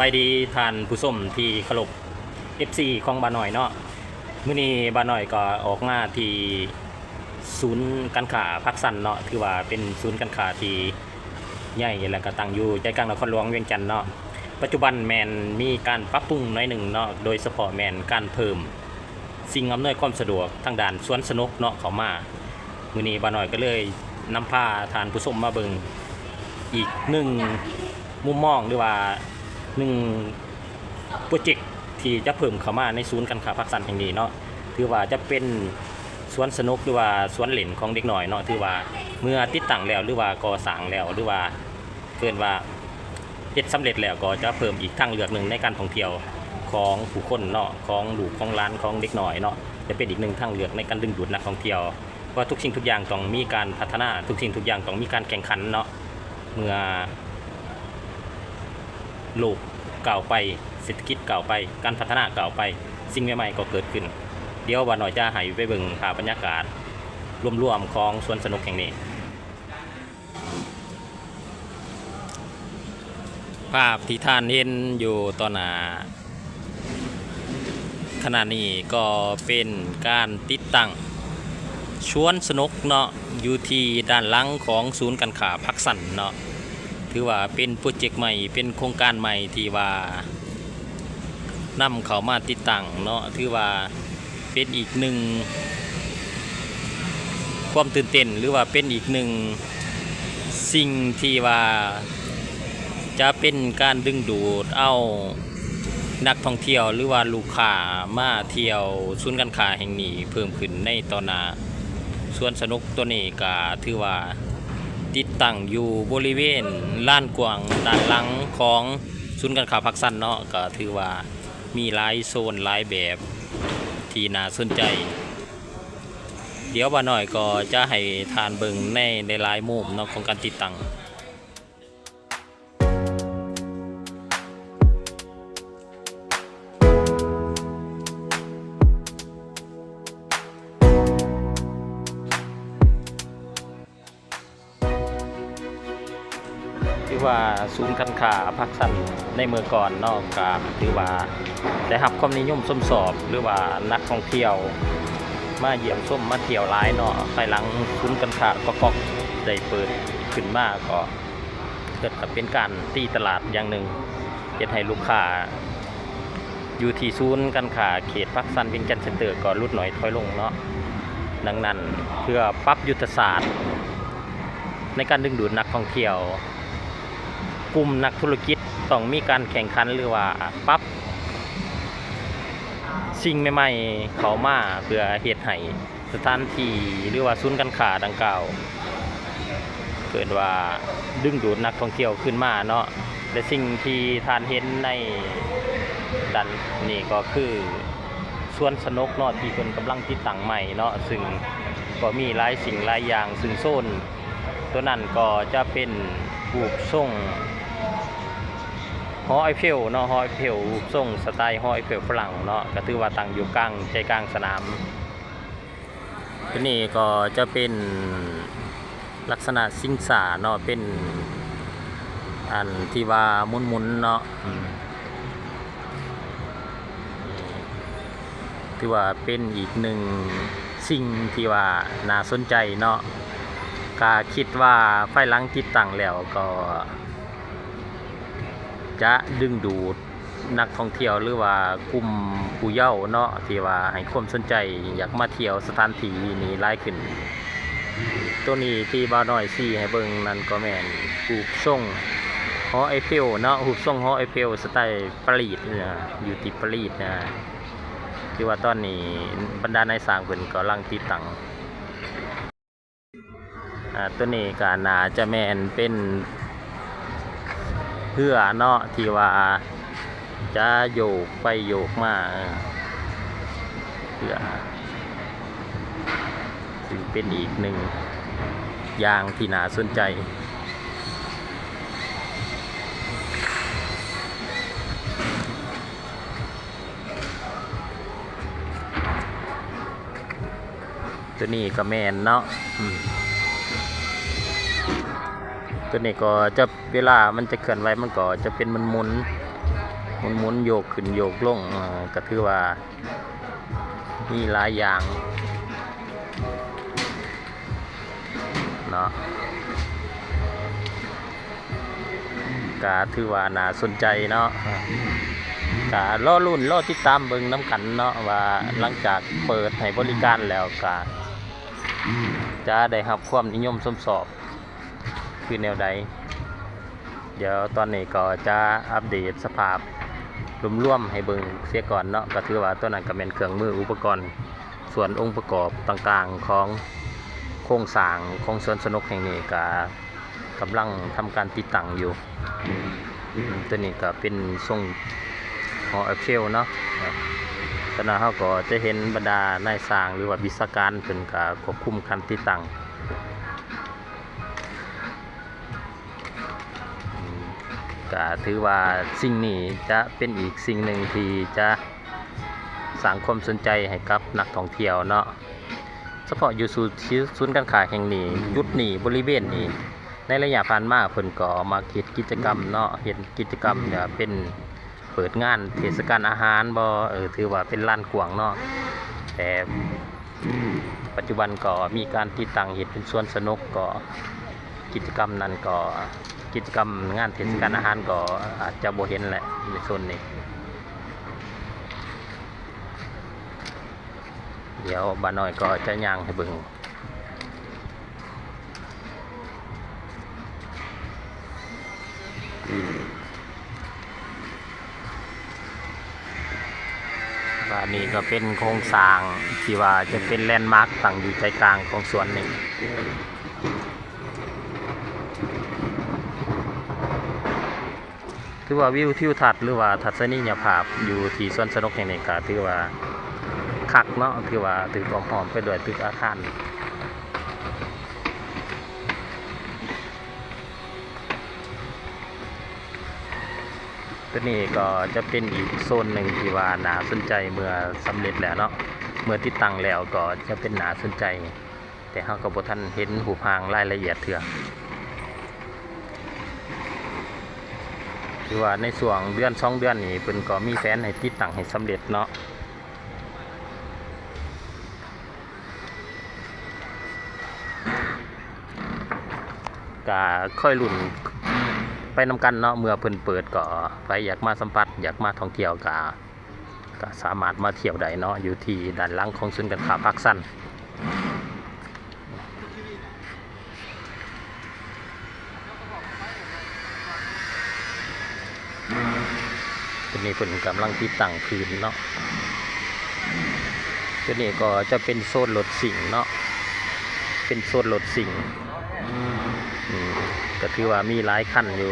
ສະບາຍດີທ່ານຜູ້ຊົມທີ່ເຄົາລົບ ເອັຟຊີ ຂອງບ່າວນ້ອຍເນາະ. ມື້ນີ້ບ່າວນ້ອຍກໍອອກມາທີ່ສູນການຄ້າພາກຊັນເນາະ, ຖືວ່າເປັນສູນການຄ້າທີ່ໃຫຍ່ ແລະ ກໍຕັ້ງຢູ່ໃຈກາງນະຄອນຫຼວງວຽງຈັນເນາະ. ປັດຈຸບັນແມ່ນມີການປັບປຸງໜ້ອຍໜຶ່ງເນາະ, ໂດຍສະເພາະແມ່ນການເພີ່ມ ສິ່ງອຳນວຍຄວາມສະດວກທາງດ້ານສວນສະໜຸກເນາະເຂົ້າມາ. ມື້ນີ້ບ່າວນ້ອຍກໍເລີຍນຳພາທ່ານຜູ້ຊົມມາເບິ່ງອີກໜຶ່ງມຸມມອງ ຫຼືວ່າໜຶ່ງໂປຣເຈັກທີ່ຈະເພີ່ມເຂົ້າມາໃນສູນການຄ້າພາກຊັນແຫ່ງນີ້ເນາະ. ຖືວ່າຈະເປັນສວນສະໜຸກ ຫຼືວ່າສວນຫຼິ້ນຂອງເດັກນ້ອຍເນາະ, ຖືວ່າເມື່ອຕິດຕັ້ງແລ້ວ ຫຼືວ່າກໍ່ສ້າງແລ້ວ ຫຼືວ່າ ເອີ້ນວ່າເຮັດສຳເລັດແລ້ວ ກໍຈະເພີ່ມອີກທາງເລືອກໜຶ່ງໃນການທ່ອງທ່ຽວຂອງຜູ້ຄົນເນາະ, ຂອງລູກຂອງຫຼານຂອງເດັກນ້ອຍເນາະ, ຈະເປັນອີກໜຶ່ງທາງເລືອກໃນການດຶງດູດນັກທ່ອງທ່ຽວ. ເພາະວ່າທຸກສິ່ງທຸກຢ່າງຕ້ອງມີການພັດທະນາ, ທຸກສິ່ງທຸກຢ່າງຕ້ອງມີການແຂ່ງຂັນເນາະ. ເມື່ອໂລກກ້າວໄປ, ເສດຖະກິດກ້າວໄປ, ການພັດທະນາກ້າວໄປ, ສິ່ງໃໝ່ໆກໍເກີດຂຶ້ນ. ດຽວບ່າວນ້ອຍຈະໃຫ້ໄປເບິ່ງພາບບັນຍາກາດລວມໆຂອງສວນສະໜຸກແຫ່ງນີ້. ພາບທີ່ທ່ານເຫັນຢູ່ຕໍ່ໜ້າຂະນະນີ້ກໍເປັນການຕິດຕັ້ງສວນສະໜຸກເນາະ, ຢູ່ທີ່ດ້ານຫຼັງຂອງສູນການຄ້າພາກຊັນເນາະ. ຖືວ່າເປັນໂປຣເຈັກໃໝ່, ເປັນໂຄງການໃໝ່ທີ່ວ່າ ນຳເຂົ້າມາຕິດຕັ້ງເນາະ, ຖືວ່າເປັນອີກໜຶ່ງຄວາມຕື່ນເຕັ້ນ ຫຼືວ່າເປັນອີກໜຶ່ງສິ່ງທີ່ວ່າຈະເປັນການດຶງດູດເອົານັກທ່ອງທ່ຽວ ຫຼືວ່າລູກຄ້າມາທ່ຽວສູນການຄ້າແຫ່ງນີ້ເພີ່ມຂຶ້ນໃນຕໍ່ໜ້າ. ສວນສະໜຸກໂຕນີ້ກໍຖືວ່າຕິດຕັ້ງຢູ່ບໍລິເວນລານກວ້າງດ້ານຫຼັງຂອງ ສູນການຄ້າພາກຊັນເນາະ, ກໍຖືວ່າມີຫຼາຍໂຊນຫຼາຍແບບທີ່ໜ້າສົນໃຈ. ດຽວບ່າວນ້ອຍກໍຈະໃຫ້ທ່ານເບິ່ງໃນຫຼາຍໆມຸມເນາະ ຂອງການຕິດຕັ້ງ. ຖືວ່າສູນການຄ້າພາກຊັນໃນເມື່ອກ່ອນເນາະ ກໍຖືວ່າໄດ້ຮັບຄວາມນິຍົມຊົມຊອບ ຫຼືວ່ານັກທ່ອງທ່ຽວມາຢ້ຽມຊົມມາທ່ຽວຫຼາຍເນາະ. ພາຍຫຼັງສູນການຄ້າກອກໆໄດ້ເປີດຂຶ້ນມາ ກໍເກີດເປັນການຕີຕະຫຼາດຢ່າງໜຶ່ງ ເຮັດໃຫ້ລູກຄ້າ ຢູ່ທີ່ສູນການຄ້າເຂດພາກຊັນວຽງຈັນເຊັນເຕີກໍຫຼຸດໜ້ອຍຖອຍລົງເນາະ. ດັ່ງນັ້ນ ເພື່ອປັບຍຸດທະສາດໃນການດຶງດູດນັກທ່ອງທ່ຽວ, ກຸ່ມນັກທຸລະກິດຕ້ອງມີການແຂ່ງຂັນ ຫຼືວ່າປັບສິ່ງໃໝ່ໆເຂົ້າມາ ເພື່ອເຮັດໃຫ້ ສະຖານທີ່ ຫຼືວ່າສູນການຄ້າດັ່ງກ່າວ ເອີ້ນວ່າດຶງດູດນັກທ່ອງທ່ຽວຂຶ້ນມາເນາະ. ແລະ ສິ່ງທີ່ທ່ານເຫັນໃນດ້ານນີ້ກໍຄືສວນສະໜຸກເນາະ ທີ່ເພິ່ນກຳລັງຕິດຕັ້ງໃໝ່ເນາະ, ຊຶ່ງກໍມີຫຼາຍສິ່ງຫຼາຍຢ່າງ, ຊຶ່ງໂຊນໂຕນັ້ນກໍຈະເປັນຮູບຊົງຫໍໄອເຟວເນາະ, ຫໍໄອເຟວ ຮູບຊົງສະໄຕຫໍໄອເຟວຝຣັ່ງເນາະ, ກໍຖືວ່າຕັ້ງຢູ່ກາງ ໃຈກາງສະໜາມ. ຕົວນີ້ກໍຈະເປັນລັກສະນະຊິງຊ້າເນາະ, ເປັນອັນທີ່ວ່າໝູນໆເນາະ. ອືມ ຖືວ່າເປັນອີກໜຶ່ງສິ່ງທີ່ວ່າໜ້າສົນໃຈເນາະ. ກະຄິດວ່າພາຍຫຼັງຕິດຕັ້ງແລ້ວກໍຈະດຶງດູດ ນັກທ່ອງທ່ຽວ ຫຼືວ່າກຸ່ມຜູ້ເຍົາວເນາະ ທີ່ວ່າໃຫ້ຄວາມສົນໃຈຢາກມາທ່ຽວສະຖານທີ່ນີ້ຫຼາຍຂຶ້ນ. ໂຕນີ້ທີ່ບ່າວນ້ອຍຊີ້ໃຫ້ເບິ່ງນັ້ນກໍແມ່ນຮູບຊົງຫໍໄອເຟວເນາະ, ຮູບຊົງຫໍໄອເຟວສະໄຕປາຣີສນະ, ຢູ່ທີ່ປາຣີສນະ. ຄືວ່າຕອນນີ້ບັນດານາຍຊ່າງເພິ່ນກຳລັງຕິດຕັ້ງ. ອາ ຕົວນີ້ກໍໜ້າຈະແມ່ນເປັນເຮືອເນາະ ທີ່ວ່າຈະໂຍກໄປໂຍກມາ, ເອີ ເຮືອ ຊຶ່ງເປັນອີກໜຶ່ງຢ່າງທີ່ໜ້າສົນໃຈ. ຕົວນີ້ກໍແມ່ນເນາະ, ອືມ ຕົວນີ້ກໍຈະ ເວລາມັນຈະເຄື່ອນໄຫວ ມັນກໍຈະເປັນໝູນ ໝູນໆ ໂຍກຂຶ້ນໂຍກລົງ ເອີ ກໍຖືວ່າມີຫຼາຍຢ່າງເນາະ ກໍຖືວ່າໜ້າສົນໃຈເນາະ ກໍລໍລຸ້ນລໍຕິດຕາມເບິ່ງນຳກັນເນາະ ວ່າຫຼັງຈາກເປີດໃຫ້ບໍລິການແລ້ວ ກໍຈະໄດ້ຮັບຄວາມນິຍົມຊົມຊອບຄືແນວໃດ. ດຽວຕອນນີ້ກໍຈະອັບເດດສະພາບລວມໆໃຫ້ເບິ່ງເສຍກ່ອນເນາະ ກໍຖືວ່າຕົວນັ້ນກໍແມ່ນເຄື່ອງມືອຸປະກອນ ສ່ວນອົງປະກອບຕ່າງໆຂອງໂຄງສ້າງຂອງສວນສະໜຸກແຫ່ງນີ້ ກໍກຳລັງທຳການຕິດຕັ້ງຢູ່. ຕົວນີ້ກໍເປັນຊົງຫໍໄອເຟວເນາະ ຕົວນັ້ນເຮົາກໍຈະເຫັນບັນດານາຍຊ່າງ ຫຼືວ່າວິຊາການເພິ່ນກໍຄວບຄຸມການຕິດຕັ້ງ. ກໍຖືວ່າສິ່ງນີ້ຈະເປັນອີກສິ່ງໜຶ່ງທີ່ຈະສ້າງຄວາມສົນໃຈໃຫ້ກັບນັກທ່ອງທ່ຽວເນາະ ສະເພາະຢູ່ສູນ ທີ່ສູນການຄ້າແຫ່ງນີ້ ຈຸດນີ້ ບໍລິເວນນີ້ ໃນໄລຍະຜ່ານມາເພິ່ນກໍມັກເຮັດກິດຈະກຳເນາະ ເຮັດກິດຈະກຳ ເປັນເປີດງານເທດສະການອາຫານບໍ ເອີ ຖືວ່າເປັນລານກວ້າງເນາະ ແຕ່ ປັດຈຸບັນກໍມີການຕິດຕັ້ງເຮັດເປັນສວນສະໜຸກ ກໍກິດຈະກຳນັ້ນກໍ ກິດຈະກຳງານເທດສະການອາຫານກໍອາດຈະບໍ່ເຫັນແຫຼະໃນໂຊນນີ້. ດຽວບ່າວນ້ອຍກໍຈະຍ່າງໃຫ້ເບິ່ງ. ອືມ ບາດນີ້ກໍເປັນໂຄງສ້າງທີ່ວ່າຈະເປັນແລນມາກຕັ້ງຢູ່ໃຈກາງຂອງສວນນີ້. ຖືວ່າວິວທິວທັດ ຫຼືວ່າທັດສະນີຍະພາບຢູ່ທີ່ສວນສະໜຸກແຫ່ງນີ້ກໍຖືວ່າຄັກເນາະ ຖືວ່າຖືກອ້ອມຮອບໄປດ້ວຍຕຶກອາຄານ. ຕົວນີ້ກໍຈະເປັນອີກໂຊນໜຶ່ງທີ່ວ່າໜ້າສົນໃຈເມື່ອສຳເລັດແລ້ວເນາະ ເມື່ອຕິດຕັ້ງແລ້ວກໍຈະເປັນໜ້າສົນໃຈ ແຕ່ເຮົາກໍບໍ່ທັນເຫັນຮູບຮ່າງລາຍລະອຽດເທື່ອ. ຖືວ່າໃນຊ່ວງເດືອນສອງເດືອນນີ້ ເພິ່ນກໍມີແຜນໃຫ້ຕິດຕັ້ງໃຫ້ສຳເລັດເນາະ. ກະຄອຍລຸ້ນໄປນຳກັນເນາະ ເມື່ອເພິ່ນເປີດກໍໃຜຢາກມາສຳຜັດ ຢາກມາທ່ອງທ່ຽວກະ ກະສາມາດມາທ່ຽວໄດ້ເນາະ ຢູ່ທີ່ດ້ານຫຼັງຂອງສູນການຄ້າປາກຊັນ. ຕົວນີ້ເພິ່ນກຳລັງຕິດຕັ້ງພື້ນເນາະ ຕົວນີ້ກໍຈະເປັນໂຊນລົດຊິງເນາະ ເປັນໂຊນລົດຊິງ ອືມ ກໍຖືວ່າມີຫຼາຍຄັນຢູ່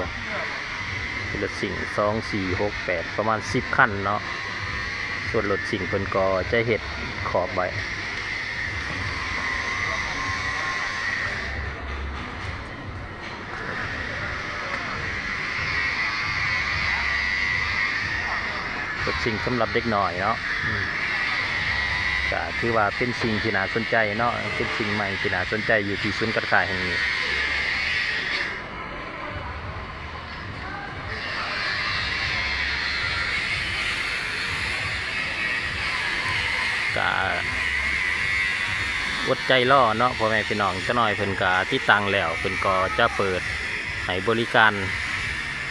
ລົດຊິງ ສອງ ສີ່ ຫົກ ແປດ ປະມານສິບຄັນເນາະ ສ່ວນລົດຊິງເພິ່ນກໍຈະເຮັດຂອບໄວ້. ເປັນສິ່ງສຳລັບເດັກນ້ອຍເນາະ ອືມ ກະຖືວ່າເປັນສິ່ງທີ່ໜ້າສົນໃຈເນາະ ເປັນສິ່ງໃໝ່ທີ່ໜ້າສົນໃຈຢູ່ທີ່ສູນການຄ້າແຫ່ງນີ້ ກະ ອົດໃຈລໍເນາະ ພໍ່ແມ່ພີ່ນ້ອງ ຈັກໜ້ອຍເພິ່ນກະຕິດຕັ້ງແລ້ວ ເພິ່ນກໍຈະເປີດໃຫ້ບໍລິການ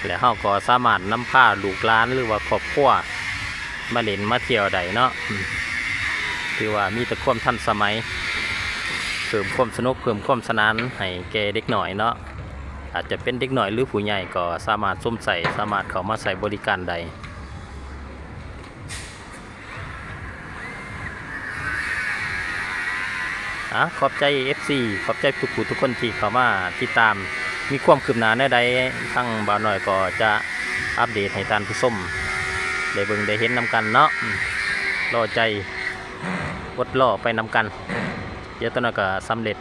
ແລະ ເຮົາກໍສາມາດນຳພາລູກຫຼານ ຫຼືວ່າຄອບຄົວມາຫຼິ້ນມາທ່ຽວໄດ້ເນາະ ອືມ ຖືວ່າມີແຕ່ຄວາມທັນສະໄໝ ເພີ່ມຄວາມສະໜຸກ ເພີ່ມຄວາມສະໜານໃຫ້ແກ່ເດັກນ້ອຍເນາະ ອາດຈະເປັນເດັກນ້ອຍ ຫຼື ຜູ້ໃຫຍ່ກໍສາມາດຊົມໃຊ້ ສາມາດເຂົ້າມາໃຊ້ບໍລິການໄດ້. ອາ ຂອບໃຈເອັຟຊີ ຂອບໃຈທຸກຜູ້ທຸກຄົນທີ່ເຂົ້າມາຕິດຕາມ ມີຄວາມຄືບໜ້າແນວໃດ ທາງບ່າວນ້ອຍກໍຈະອັບເດດໃຫ້ທ່ານຜູ້ຊົມໄດ້ເບິ່ງໄດ້ເຫັນນຳກັນເນາະ ອືມ ລໍໃຈ ອົດລໍໄປນຳກັນ ດຽວຕອນນັ້ນກໍສຳເລັດ.